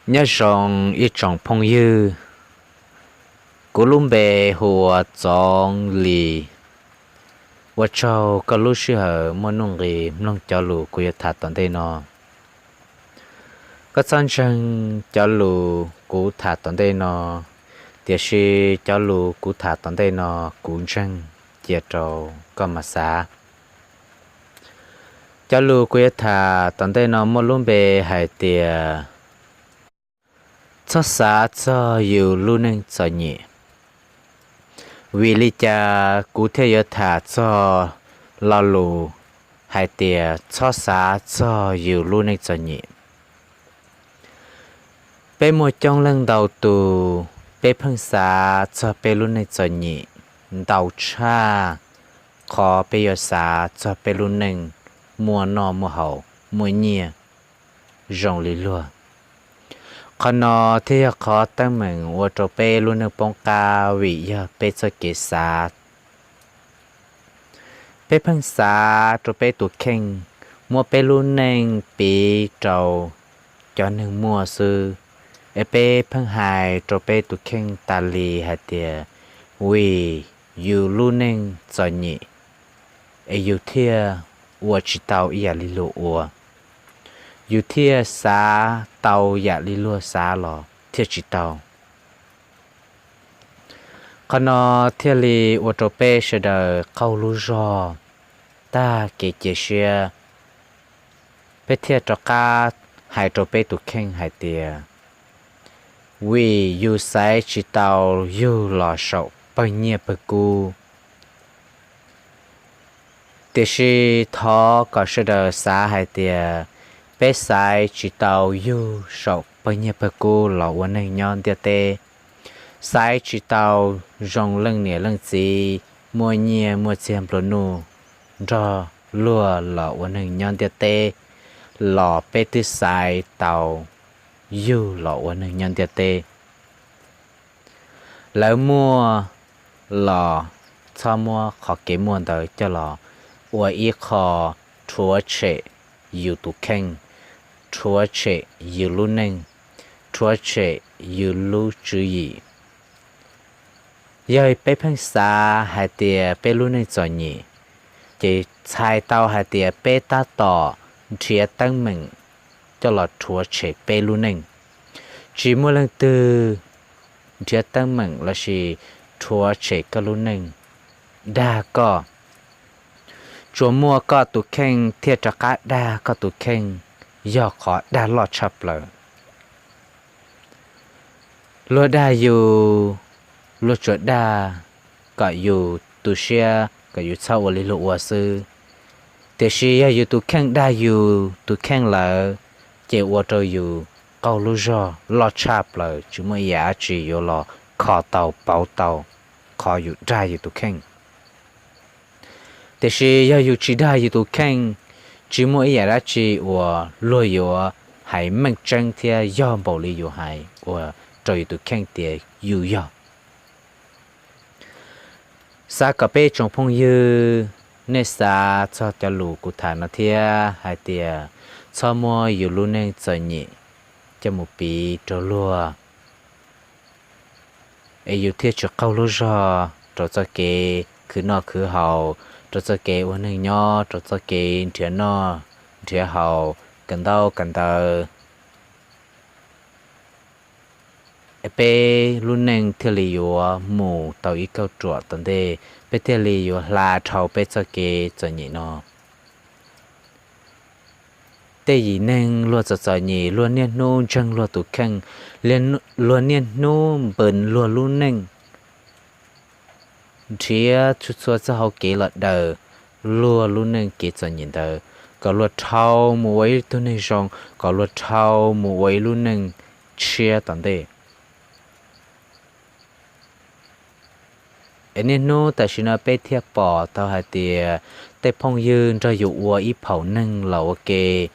Nyob zoo ib tsoom phooj ywg, kuv lub npe hu ua Txoov Lis. Ua tsaug koj lub sij hawm muaj nuj nqis mloog cov lus kuv yuav tham tom ntej no. Koj txhob ntseeg cov lus kuv tham tom ntej no, tiam sis cov lus kuv tham tom ntej no kuv ntseeg, cia rau koj mam xav. Cov lus kuv yuav tham tom ntej no muaj lub npe hais tias txhob xav txog yus lub neej txom nyem. Vim li cas kuv thiaj yuav tham txog lo lus hais tias txhob xav txog yus lub neej txom nyem? Peb muaj coob leej ntau tus, peb pheej xav txog peb lub neej txom nyem ntau tshaj qhov peb yuav xav txog peb lub neej muaj noj muaj haus, muaj nyiaj zoo li luag. Qhov no thiaj yog qhov teeb meem ua rau peb lub neej poob qab vim yog peb txoj kev xav. Peb pheej xav rau peb tus kheej, muab peb lub neej piv rau cov neeg muaj xwb, es peb pheej hais rau peb tus kheej tas li hais tias vim yus lub neej txom nyem es yus thiaj ua tsis tau ib yam li luag ua, yus thiaj xav tau yam li luag xav los thiaj tsis tau. Qhov no thiaj li ua rau peb sawv daws qaug lub zog, tag kev cia siab. Peb thiaj rov qab hais rau peb tus kheej hais tias vim yus xaiv tsis tau yug los saum pawg nyiaj pawg kub. Tiam sis thov kom sawv daws xav hais tias peb xaiv tsis tau yug saum pawg nyiaj pawg kub los ua neeg nyob ntiaj teb, xaiv tsis tau zoo leej niam leej txiv, muaj nyiaj muaj txiag nplua nuj nrog luag los ua neeg nyob ntiaj teb, los peb twb xaiv tau yug los ua neeg nyob ntiaj teb. Lawv muaj los txhob muab qhov kev muaj ntawd coj los ua ib qho rhuav tshem yus tus kheej, rhuav tshem yus lub neej, rhuav tshem yus lub tswv yim. Yog peb pheej xav hais tias peb lub neej txom nyem, ces txhais tau hais tias peb tab tom nrhiav teeb meem coj los rhuav tshem peb lub neej. Tsis muaj leej twg nrhiav teeb meem lossis rhuav tshem koj lub neej, dag koj. Tsuas muaj koj tus kheej thiaj rov qab dag koj tus kheej, yog qhov dag loj tshaj plaws. Luag dag yus, luag tsuas dag kom yus tu siab, kom yus txhob ua li luag ua xwb. Tiam sis yog yus tus kheej dag yus tus kheej lawm, ces ua rau yus qaug lub zog loj tshaj plaws, tsis muaj ib yam dab tsi yuav los kho tau pauv tau qhov yus dag yus tus kheej. Tiam sis yog yus tsis dag yus tus kheej, tsis muaj ib yam dab tsi uas luag yuav hais meej tseeb thiab yog npaum li yus hais ua rau yus tus kheej tias yus yog. Xav kom peb tsoom phooj ywg nej xav txog cov lus kuv tham no thiab hais tias txhob muab yus lub neej txom nyem coj mus piv rau luag, es yus thiaj tsis qaug lub zog rau txoj kev khwv noj khwv haus, rau txoj kev ua neeg nyob, rau txoj kev nrhiav noj nrhiav haus kawm ntaub kawm ntawv. Peb lub neej thiaj li yuav mus tau ib kauj ruam tom ntej, peb thiaj li yuav hla dhau peb txoj kev txom nyem no. Tej yim neeg luag txom txom nyem, luag niaj hnub ntseeg luag tus kheej, luag niaj hnub npws luag lub neej, nrhiav txhua txhua txoj hau kev los daws luag lub neej kev txom nyem ntawd, kom luag dhau mus ua ib tug neeg zoo, kom luag dhau mus ua ib lub neej tshiab tom ntej. Es niaj hnub tam sim no peb thiaj pom tau hais tias tej phooj ywg nrog yus ua ib phaum neeg los ua ke,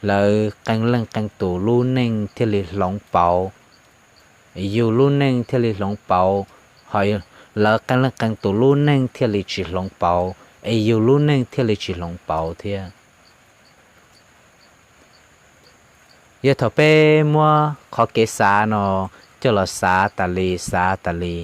lawv qee leej qee tus lub neej thiaj li hloov pauv, yus lub neej thiaj li hloov pauv, ho lawv qee leej qee tus lub neej thiaj li tsis hloov pauv, es yus lub neej thiaj li tsis hloov pauv thiab. Yog thaum peb muab qhov kev xav no coj los xav tas li xav tas li,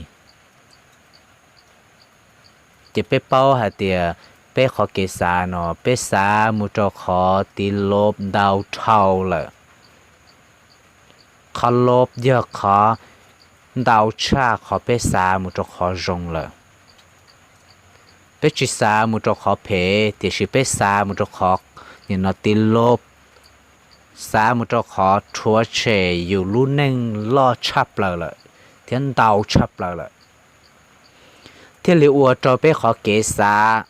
ces peb paub hais tias peb qhov kev xav no peb xav mus rau qhov tiv lov ntau dhau lawm. Qhov lov yog qhov ntau tshaj qhov peb xav mus rau qhov zoo lawm. Peb tsis xav mus rau qhov phem, tiam sis peb xav mus rau qhov nim no tiv lov, xav mus rau qhov rhuav tshem yus lub neej loj tshaj plaws lawm thiab ntau tshaj plaws lawm, thiaj li ua rau peb qhov kev xav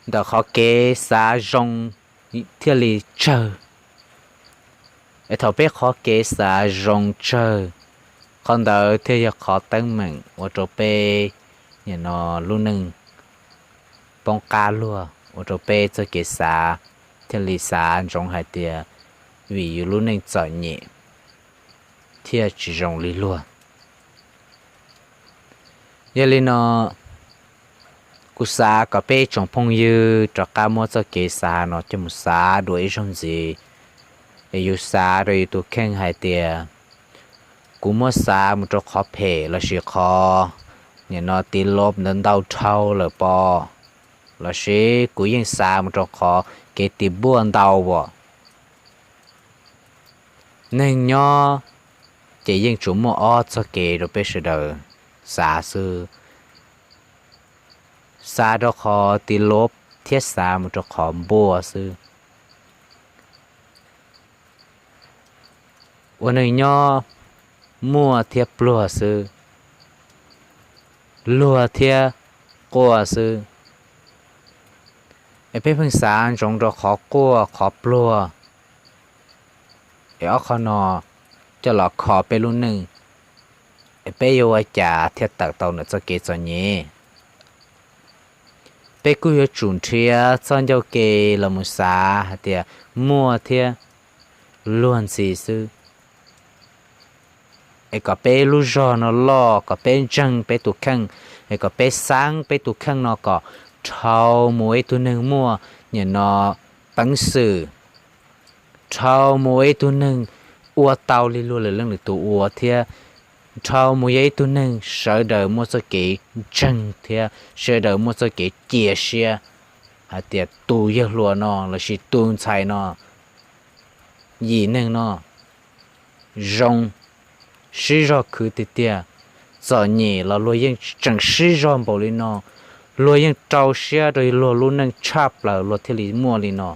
ntawm qhov kev xav zoo thiaj li tsawg. Es thaum peb qhov kev xav zoo tsawg, qhov ntawd thiaj yog qhov teeb meem ua rau peb nim no lub neej poob qab luag, ua rau peb txoj kev xav thiaj li xav ntsoov hais tias vim yus lub neej txom nyem thiaj tsis zoo li luag. Yog li no, kuv xav kom peb tsoom phooj ywg rov qab muab txoj kev xav no coj mus xav dua ib zaug ntxiv, es yus xav rau yus tus kheej hais tias, kuv muab xav mus rau qhov phem lossis qhov nim no tiv lov ntawd ntau dhau lawm pob, lossis kuv yeej xav mus rau qhov kev tiv npuaj ntau as. Neeg nyob ces yeej tsuas muaj ob txoj kev rau peb sawv daws xav xwb, xav rau qhov tiv lov thiab xav mus rau qhov npuaj xwb. Ua neeg nyob muaj thiab pluag xwb, luag thiab quaj xwb. Es peb pheej xav ntsoov rau qhov quaj qhov pluag, es ob qho no coj los kho peb lub neej, es peb yuav ua cas thiaj tawm tau ntawm txoj kev txom nyem? Peb kuj yuav tsum nrhiav txoj ncauj ke los mus xav hais tias muaj thiab luag ntxhi xwb, es kom peb lub zog no loj, kom peb ntseeg peb tus kheej, es kom peb xav peb tus kheej no kom dhau mus ib tug neeg muaj nim no peev xwm, dhau mus ib tug neeg ua tau li luag lwm leej lwm tus ua thiab, dhau mus yog ib tug neeg sawv daws muaj txoj kev ntseeg thiab sawv daws muaj txoj kev cia siab hais tias tus yawg hluas no lossis tus ntxhais no, yim neeg no zoo, sib zog khwv tiag tiag. Txom nyem los luag yeej tseem sib zog npaum li no, luag yeej rau siab rau luag lub neej tshaj plaws luag thiaj li muaj li no,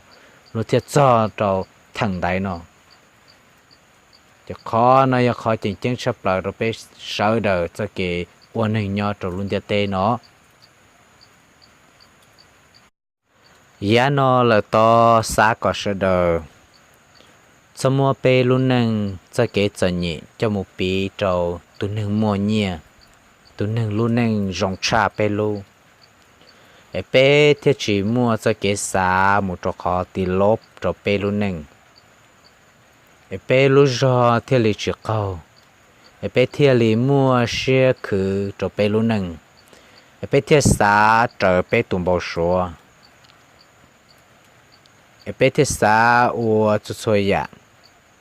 luag thiaj txog rau theem ntaiv no. Ces qhov no yog qhov tseem ceeb tshaj plaws rau peb sawv daws txoj kev ua neeg nyob rau lub ntiaj teb no. Yav no lawm tod xav kom sawv daws txhob muab peb lub neej txoj kev txom nyem coj mus piv rau tus neeg muaj nyiaj, tus neeg lub neej zoo tshaj peb lub, es peb thiaj tsis muaj txoj kev xav mus rau qhov tiv lov rau peb lub neej, es peb lub zog thiaj li tsis qaug, es peb thiaj li muaj siab khwv rau peb lub neej, es peb thiaj xav raws peb tus npau suav, es peb thiaj xav ua txhua txhua yam,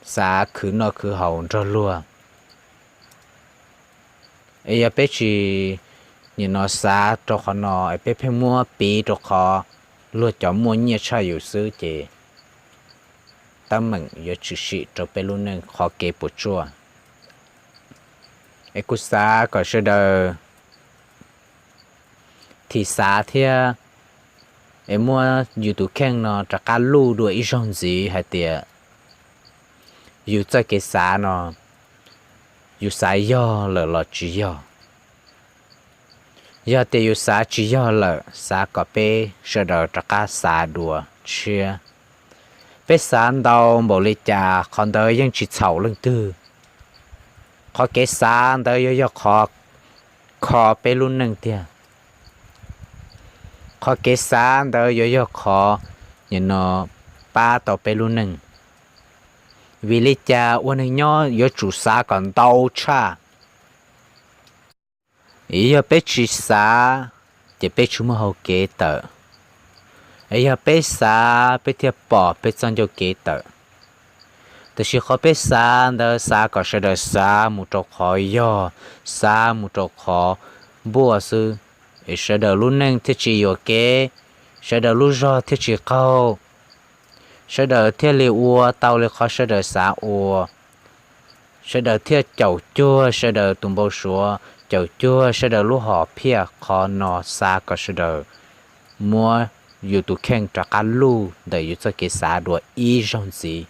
xav khwv noj khwv haus nrog luag. Es yog peb tsis nim no xav rau qhov no es peb pheej muab piv rau qhov luag cov muaj nyiaj tshaj yus xwb ces teeb meem yuav tshwm sim rau peb lub neej qhov kev puas tsuaj. Es kuv xav kom sawv daws thim xav thiab, es muab yus tus kheej no rov qab luj dua ib zaug ntxiv hais tias yus txoj kev xav no, yus xav yog lawm los tsis yog. Yog tias yus xav tsis yog lawm, xav kom peb sawv daws rov qab xav dua tshiab. Peb xav ntau npaum li cas qhov ntawd yeej tsis txhaum leej twg. Qhov kev xav ntawd yuav yog qhov kho peb lub neej tiag. Qhov kev xav ntawd yuav yog qhov nim no pab tau peb lub neej. Vim li cas ua neeg nyob yuav tsum xav kom ntau tshaj? Yog peb tsis xav, ces peb tsis muaj hau kev tawm. Yog peb xav, peb thiaj pom peb txoj ncauj kev tawm. Tiam sis qhov peb xav ntawd xav kom sawv daws xav mus rau qhov yog, xav mus rau qhov npuaj xwb, es sawv daws lub neej thiaj tsis yuam kev, sawv daws lub zog thiaj tsis qaug, sawv daws thiaj li ua tau li qhov sawv daws xav ua, sawv daws thiaj caum cuag sawv daws tus npau suav, caum cuag sawv daws lub hom phiaj. Qhov no xav kom sawv daws muab yus tus kheej rov qab luj ntawm yus txoj kev xav dua ib zaug ntxiv.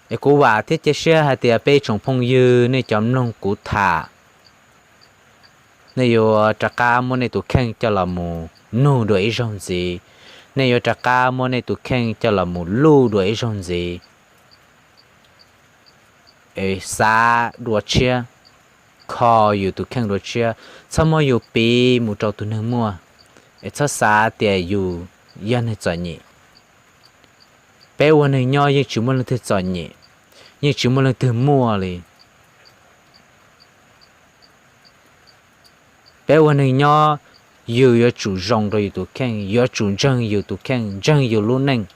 Es kuv vam thiab cia siab hais tias peb tsoom phooj ywg nej cov mloog kuv tham, nej yuav rov qab muab nej tus kheej coj los mus nug dua ib zaug ntxiv, nej yuav rov qab muab nej tus kheej coj los mus luj dua ib zaug ntxiv, es xav dua tshiab, kho yus tus kheej dua tshiab, txhob muab yus piv mus rau tus neeg muaj, es txhob xav tias yus yog neeg txom nyem. Peb ua neeg nyob yeej tsis muaj leej twg txom nyem, yeej tsis muaj leej twg muaj li. Peb ua neeg nyob, yus yuav tsum zoo rau yus tus kheej, yuav tsum ntseeg yus tus kheej, ntseeg yus lub neej,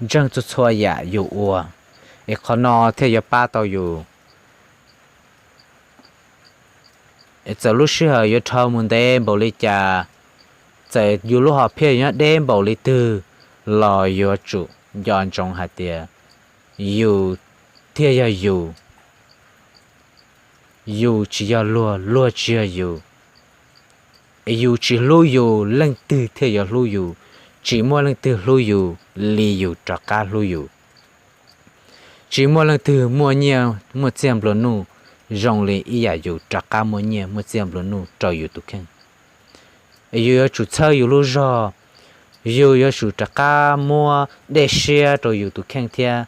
ntseeg txhua txhua yam yus ua, es qhov no thiaj yuav pab tau yus. Es txawm lub sij hawm yuav dhau mus ntev npaum li cas, txawm yus lub hom phiaj yuav nyob deb npaum li twg los yuav tsum nco ntsoov hais tias yus thiaj yog yus, yus tsis yog luag, luag tsis yog yus. Es yus tsis hlub yus, leej twg thiaj yuav hlub yus? Tsis muaj leej twg hlub yus li yus rov qab hlub yus. Tsis muaj leej twg muaj nyiaj muaj txiaj nplua nuj zoo li ib yam yus rov qab muaj nyiaj muaj txiaj nplua nuj rau yus tus kheej. Es yus yuav tsum txhawb yus lub zog, yus yuav tsum rov qab muab dej siab rau yus tus kheej thiab.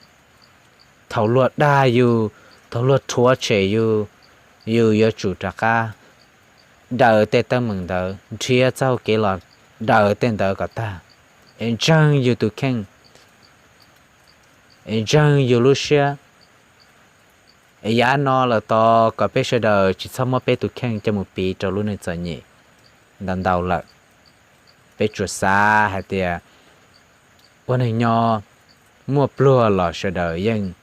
Thaum luag dag yus, thaum luag rhuav tshem yus, yus yuav tsum rov qab daws tej teeb meem ntawd, nrhiav txoj hau kev los daws tej ntawd kom tag, es ntseeg yus tus kheej, es ntseeg yus lub siab. Es yav no lawm tos kom peb sawv daws tsis txhob muab peb tus kheej coj mus piv rau lub neej txom nyem ntau ntau lawm. Peb tsuas xav hais tias ua neeg nyob, muaj pluag los sawv daws yeej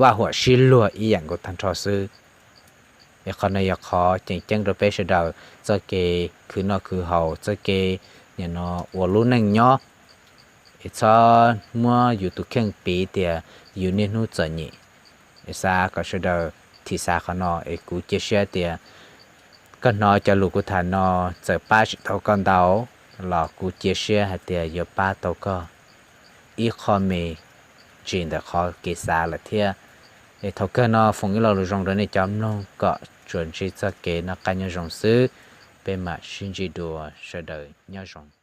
vaj huam sib luag ib yam nkaus tag nrho xwb. Es qhov no yog qhov tseem ceeb rau peb sawv daws txoj kev khwv noj khwv haus, txoj kev nim no ua lub neej nyob. Es txhob muab yus tus kheej piv tias yus niaj hnub txom nyem. Es xav kom sawv daws thim xav qhov no, es kuv cia siab tias koj hnov cov lus kuv tham no txawm pab tsis tau koj ntau los kuv cia siab hais tias yuav pab tau koj ib qho me ntsis ntawm qhov kev xav lawm thiab. Es thaum kawg no foom ib lo lus zoo rau nej cov mloog kom tsuas ntsib txoj kev noj qab nyob zoo xwb. Peb mam sib ntsib dua, sawv daws nyob zoo.